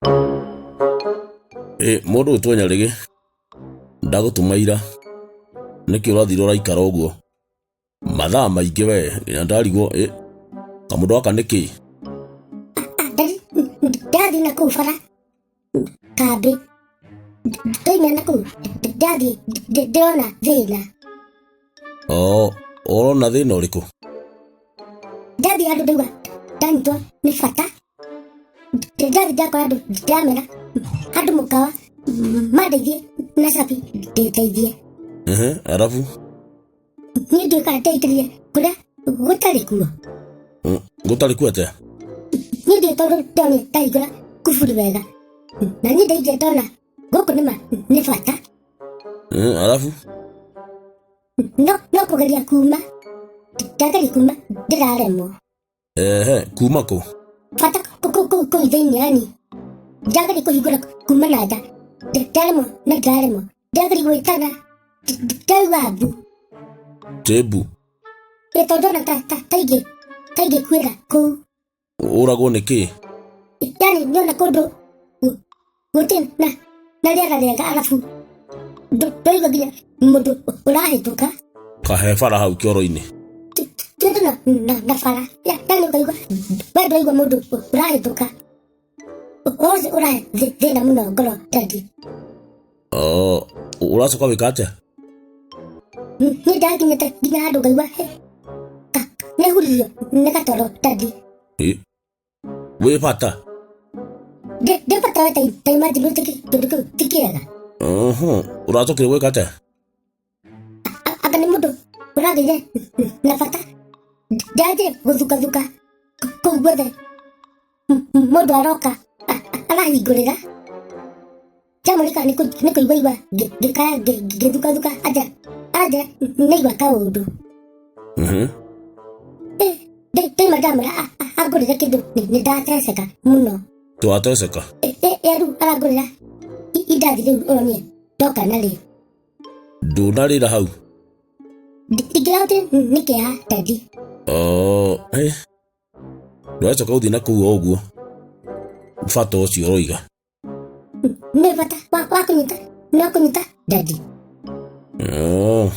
Ĩ mũndũ ũgwĩtwo Nyarĩgĩ, ndagũtũma ira, nĩkĩ ũrathire ũraikara ũguo mathaa maingĩ we nginya ndarigwo ĩ kamũndũ gaka nĩkĩ? Ndathiĩ na kũu bara kambĩ, ndoimĩra na kũu ndathiĩ ndĩrona thĩna. Oo, ũrona thĩna ũrĩkũ? Ndathiĩ handũ ndaigua ndanyitwo nĩ bata, ndathiĩ ndakora andũ ndĩramera handũ mũkawa mandeithie na cabi ndĩteithie. Ehe, arabu? Niĩ nduĩkaga ndeitĩrĩria kũrĩa gũtarĩ kuo. Gũtarĩ kuo atĩa? Niĩ ndiũĩ tondũ ndonire ndahingũra kuburi wega na niĩ ndaingĩra ndona gũkũ nĩma nĩ bata. Arabu? No kũgeria kuma ndageria kuma ndĩraremwo. Ehe, kuma kũ? Bata kũu thĩinĩ yani ndageria kũhingũra kuma na nja, ndaremwo na ndaremwo, ndageria gwĩtana ndaigua mbu. Tĩmbu? Ĩ tondũ ndona ta ingĩkuĩra kũu. Ũragwo nĩ kĩ? Yani nyona kũndũ gũtirĩ na rĩera rĩega, arabu ndũigua nginya mũndũ ũrahĩtũka. Kahe bara hau kĩoro-inĩ. Tũndũ na bara yani ũkaigua we ndũraigua mũndũ ũrahĩtũka, ũhoro ũcio ũrahe thĩna mũno ngoro daddy. Oh, ũracoka wĩka atĩa? Niĩ ndakinyĩte nginya handũ ngaigua nĩ huririo nĩ gatoro daddy. Ĩ, wĩ bata? Ndĩ bata we, ta imagine kĩndũ kĩu ti kĩega. Ũhũ, ũracokire gwĩka atĩa? Anga nĩ mũndũ ũragĩire na bata, ndanjire gũthukathuka kũu guothe, mũndũ aroka arahingũrĩra, ndamũrika nĩ kũigua igua ngĩkaya ngĩthukathuka anja aranjĩra nĩigua kaũndũ. Ndaima ndamwĩra angũrĩre kĩndũ, nĩ ndateceka mũno. Twateceka. Rĩu arangũrĩra indathi, rĩu ũronire ndoka narĩo. Ndũnarĩra hau? Ndingĩrahotire nĩ kĩeha daddy. Oh, eh. Ndũracoka gũthiĩ na kũu o ũguo bata ũcio ũroiga? Nĩ bata wa kũnyita, nĩ wa kũnyita daddy. Oh.